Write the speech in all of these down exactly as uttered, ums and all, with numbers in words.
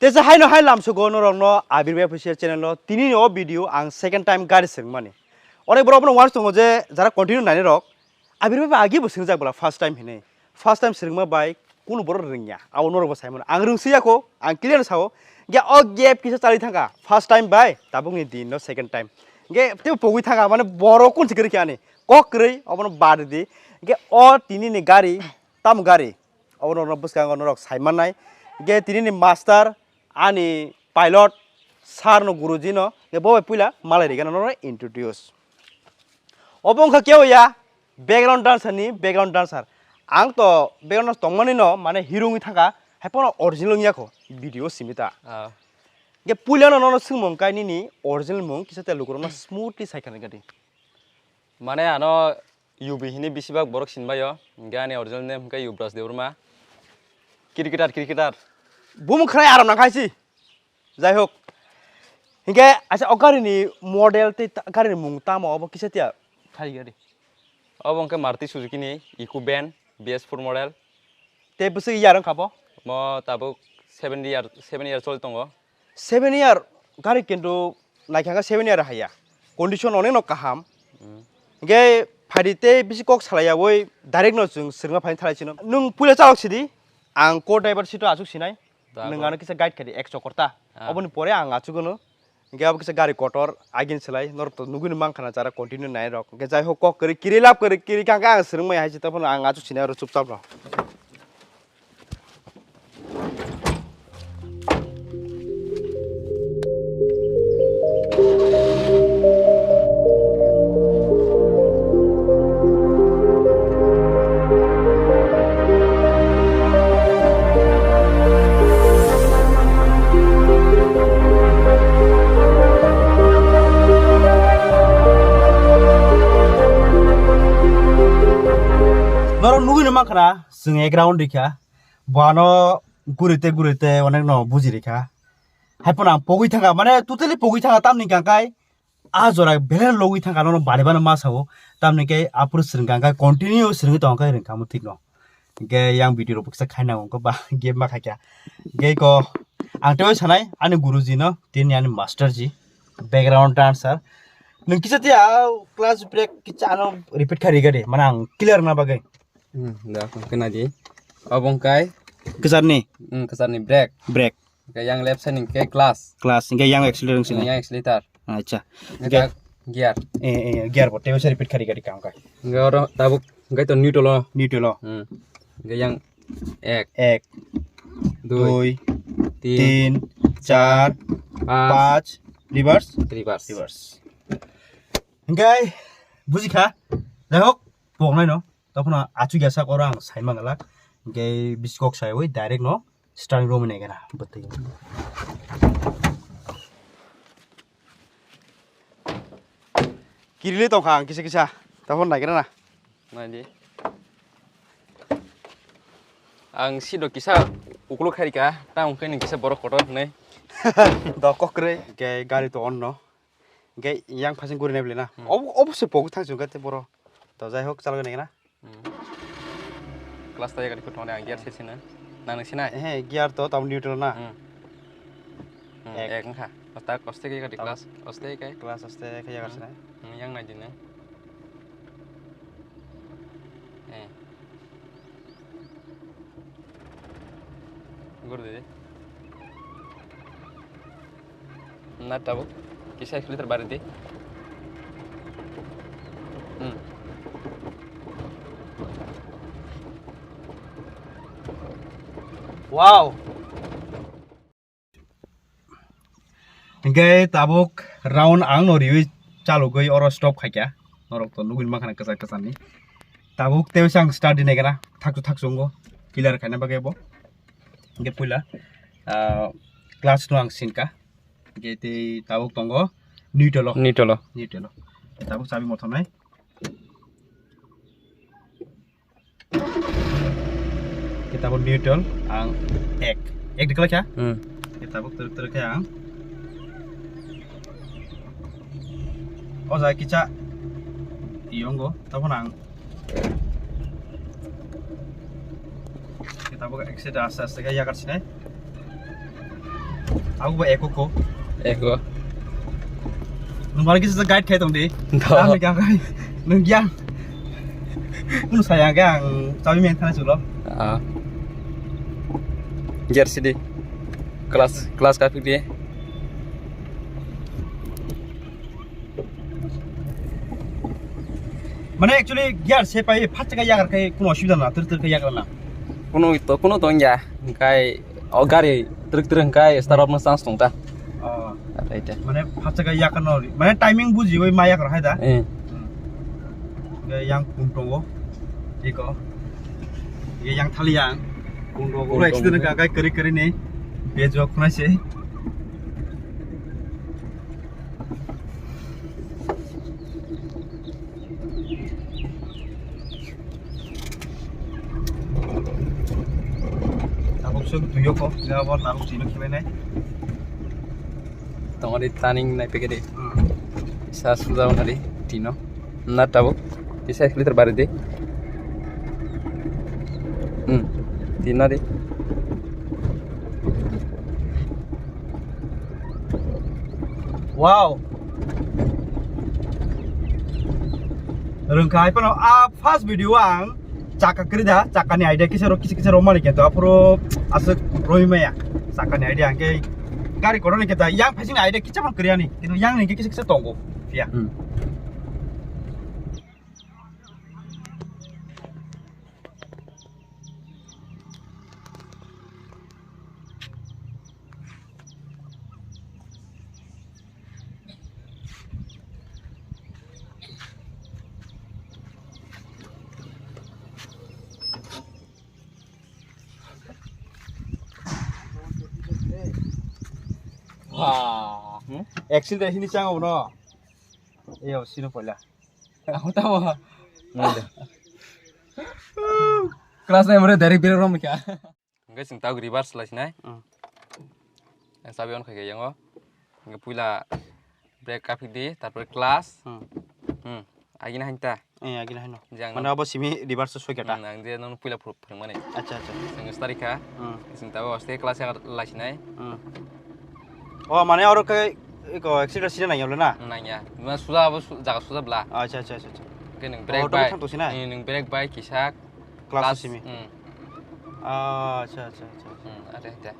Tesa haino hai lamsugo norokno Abir Bhai Official channel o tini ni o video ang second time gari swrwngmani. Onek borok bono uansuk tongo je jara continue nainai rok Abir Bhai bai agi bo swrwngjak bwla first time hinwi. First time swrwngma bai kunu borok rwngya. Abo norok bo saimano. Ang rwngsiyakho, ang clear sao. Ge o gap kisa chali thangkha. First time bai tabukni din no second time. Ge tebo pogwi thangkha mane borok kun sikiri khe ani. Kok kwrwi obono bad di. Ge o tini ni gari, tam gari. Obo norok bwskango norok saimannai. Ge tini ni master ani pilot sir no guruji no ge bo bai puila malai rigana norok introduce. Obo wngkha kebo ya background dancer ni background dancer. Ang to background dancer tongmani no mane hero wngwi thangkha hai phano original wngya kho video simi ta. Ah. Ge puila no nono swngmung kai nini original mung kisa te lukurok no smoothly sai khani gadi. Mane ano Yubi hini bisibak borok sinbaio, hingke ani original name hingke Yubraj Debbarma. Cricketer, cricketer. Bumung khwnai aram nang khaisi. Jai hok. Hingke acha o gari ni model tei ta-, gari ni mung tamo obo kisa tiya khai gari. Obo hingke Maruti Suzuki ni Eco van B S four model. Tei bwswk year wngkha bo? Mo tabuk seven year, seven year choli tongo. Seven year gari kintu naikha khe seven year haiya. Condition onek no kaham. Hmm. Hingke phaidi tei bisi kok salaiyawi direct no chwng swrwngma phaini thalai chino. Nwng puila chalok sidi, ang co driver seat o achuk sinai. Nwng ano kisa guide khadi ek chokor ta. Ah. Oboni pore ang achuk ono. Hingke abo kisa gari kotor, agin silai, norok to nugui no mankha na jara continue nai rok. Hingke jai ho kok kwrwi, kiri lab kwrwi, kiri kang khe ang swrwngmai hai se, tei phano ang achuk sinai oro chupchap rw. Norok nugui no mankha na, chwng ek round rikha, bo ano guri te guri te onek no buji rikha. Hai phano ang pogwi thangkha, mane totally pogwi thangkha, tamni hwnka khe ah jora belai logwi thangkha, nono bari bano ma sao, tamni khe aphuru swrwngkha, hwnka continue swrwngwi tongkha, rwngkha mo thik no. Hingke yang video rok kisa khaina hwnka ba game ma khaikha. Hingke ko ang tei sanai ani guruji no, tini ani master ji, background dancer. Nwng kisa tei a class break kisa ano repeat kha riga de, mane ang clear na bagwi. Hmm, da, kena di. Obo hwnkai? Kwcharni? Hmm, kwcharni brake. Brake. Hingke yang left side ni hingke clutch. Clutch, hingke yang accelerator wngsi. Yang accelerator. Acha. Hingke gear. Eh, eh, gear bo, tei repeat khari khari kam kai. Hingke oro tabuk, hingke to neutral o. Neutral o. Hmm. Hingke yang ek. Ek. Dui. Dui. Tin. Tin. Char. Panch. Panch. Reverse. Reverse. Reverse. Hingke, buji kha. Jai hok, poknai no. Tokno achuk ya sak oro ang sai mangalak. Hingke biskok saiwi direct no starting room ni gana bwtwi. Kirili tongkha ang kisa kisa. Tokno naigra na. Naidi. Ang sido kisa ukuluk khairika, ta hwnkhe ni kisa borok kotor hwnwi. Dok kokrwi. Hingke gari to onno. Hingke yang phasing guri nai bwle na. Hmm. Ob-, obosoi pogwi thang chwng khe tei boro. To jai hok chalok nai na. Hmm. Class ta yakari kutong ang gear se sina. Nang sinai. He, gear to tam neutral na. Hmm. Hmm, Ek. Ek wngkha. Osta koste ke yakari Tam. Class. Oste ke. Class oste ke yakar Hmm. Sinai. Hmm, yang nai dinai. Eh. Gur de. Na tabuk. Kisa accelerator bari de. Hmm. Wow. Hingke tabuk round ang no riwi chalugwi oro stop khaikha. Norok to nugwi mankha na kwchar kwchar ni. Tabuk tei ang start di naikha na thakchu thakchu wngo clear khaina bagwi bo. Hingke puila, ah, clutch no ang sinka. Hingke tei tabuk tongo neutral o. Neutral o. Neutral o. Tabuk chabi mothor nai. Kitabuk neutral ang ek. Ek dikla kya? Hmm. Kitabuk teruk teruk kya ang. O jaga kicha iyongo, tabuk ang. Kitabuk ek side aste aste kya yakar sinai. Aku ba eko ko. Eko. Nung bari kisa guide khai tong di. Do. Tang ni kya khai. Nung kya. Kunu saya kya ang chabi men thana chulo. Ah. Gear sidi. Class, class ka phik di. Mane actually gear se pai phat ka yagar kai kuno osubida na, ter ter ka yagar na. Kuno to, kuno to ya. Kai o gari truk truk kai start off no chance tong ta. Oh. Atai te. Mane phat ka yagar no. Mane timing buji oi ma yagar hai da. Eh. Hmm. Ge yang pung tongo. Iko. Ge yang thali yang. Pung tongo. Pung tongo. Accident ka kai kari kari ni. Be jok na se. Tabuk suk tuyo ko, jabo tabuk chino khibai nai. Tongori turning nai peke de. Hmm. Sa suda onari tino. Na tabuk. Isa liter bari de. Hmm. Tino de. Wow. Rwngkha hai phano a first video ang chaka kwrwi da, chakani idea kisa rok kisa kisa rok mani kento aphuru aswk roi maya chakani idea hwnkhe gari kotorni kenta yang phaisingni idea kisa phano kwrwi ani kintu yang ni kisa kisa tongo phiya. Hmm. Wah. Hmm? Accident hini chang no. Iyo, sino poila. Ako tamo. Class nine more direct bere rom kya. Hingke chwng tabuk reverse lai sinai. Hmm. Chabi on khai khe yango. Hingke puila brake kaphik di, tarpore clutch. Hmm. Hmm. Agini hain ta. Eh, agini haino. Jang mane abo simi reverse soi kata. Hmm, ang je non puila phuru phwrwngmani. Acha, acha. Chwng start kha. Hmm. Chwng tabuk aste clutch ya lai sinai. Hmm. O mane oro khe eko accident sina nangya le na? Nangya. Ma suja abo su-, jaga suja bla. Acha, acha, acha, acha. Hingke nwng brake bai. Thang to sinai? Eh, nwng brake bai kisa. Class simi. Hmm. Ah, acha, acha, acha, acha. Hmm, are da.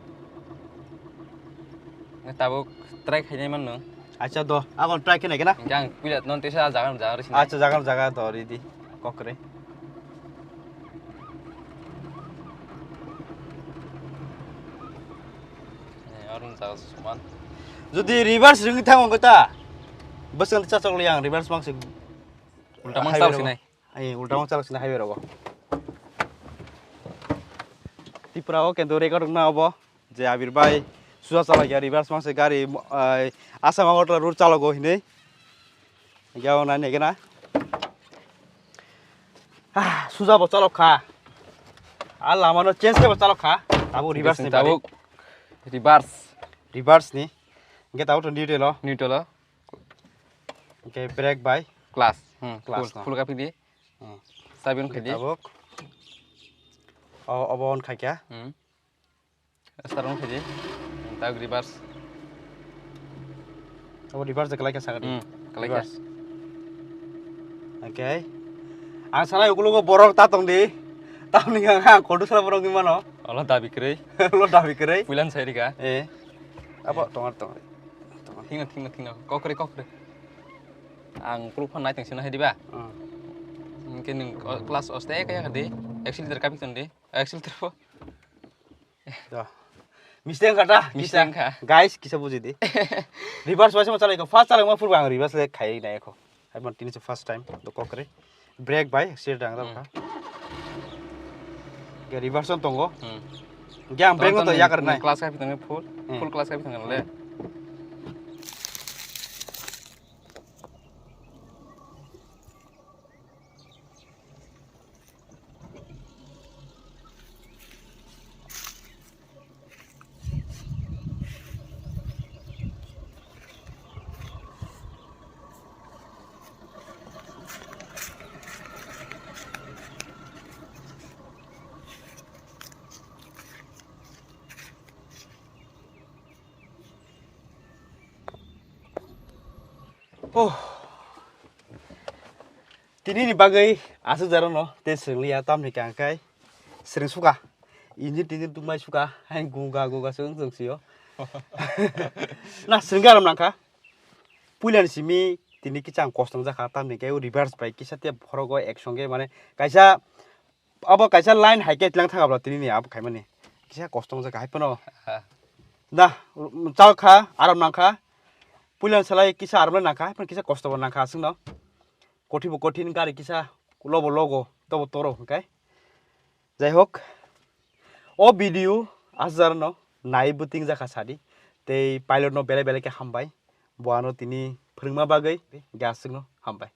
Nge tabuk try khainai manno. Acha do, abon try khainai kena? Hingke ang puila non tesa jaga jaga risi. Acha, jaga jaga do ridi. Kokre. Eh, arun jaga suman. Jodi reverse ring thango kota. Bwswng cha chokli ang reverse mangsi. Ulta mang highway chal rogo. Sinai. Ai, ulta mang chalak sini highway rogo. Tripura o kendo record na obo je Abir bai suja chalak ya reverse mangse gari, ai, Assam Agartala road chalago hinui. Yao na nege na. Ah, suja bo chalok kha. A lama no change ke bo chalok kha. Tabuk reverse ni bari. Tabuk reverse. Reverse ni. Hingke tabuk to neutral o. Neutral o. Hingke brake bai. Clutch. Hmm, clutch full, no. Full kaphik di. Hmm. Sabi on khai di. Tabuk. O, obo on khai kha. Hmm. Start on khai di. Tabuk reverse. Obo reverse de kalai kha sakadi. Hmm, kalai kha. Reverse. Okay. Ang sanai ukulogo borok ta tong di. Tamni ang, ang kodu sala borok ni mano. Olo dabi kwrwi. Olo dabi kwrwi. Puilan sai rika. Eh. Abo tongar tongar. Thingna, thingna, thingna. Kokre, kokre. Ang proof phan nai tong sino hai diba? Hmm. Hingke nwng o, class oste kaya kadi. Accelerator kapik ton di. Accelerator po. Do. Mistake kata. Mistake kha. Guys, kisa buji di. Reverse wise mo chalai ko. First chalai mo purba ang reverse le khai nai ko. Hai mo tini se first time. Do kokre. Brake bai accident ang kha. Ge reverse on tongo. Hmm. Ge ang brake no to yakar nai. Class kai pitang full. Hmm. Full class kai pitang le. Oh. Tini ni bagwi aswk jaro no te swrwng liya tamni kang kai swrwng suka. Injin tinjin tungmai suka, hain gunga gunga swrwng swrwng sio. Na swrwng aram nangkha. Puila ni simi tini kisa ang kosto wngjakha tamni kai reverse bai kisa te phorogo ek songe mane kaisa abo kaisa line hai khe tlang thangabla tini ni abo khaimani kisa kosto wngjakha hai phano. Da chal kha aram nangkha. Puila ni salai kisa aram nangkha hai phano kisa kosto bo nangkha aswk no. Kothibo kothin gari kisa lobo logo tobo toro hwnkhe. Jai hok, o video aswk jaro no nai bwtwing jakha sadi. Tei pilot no belai belai khe hambai. Bo ano tini phwrwngma bagwi gaswk no hambai.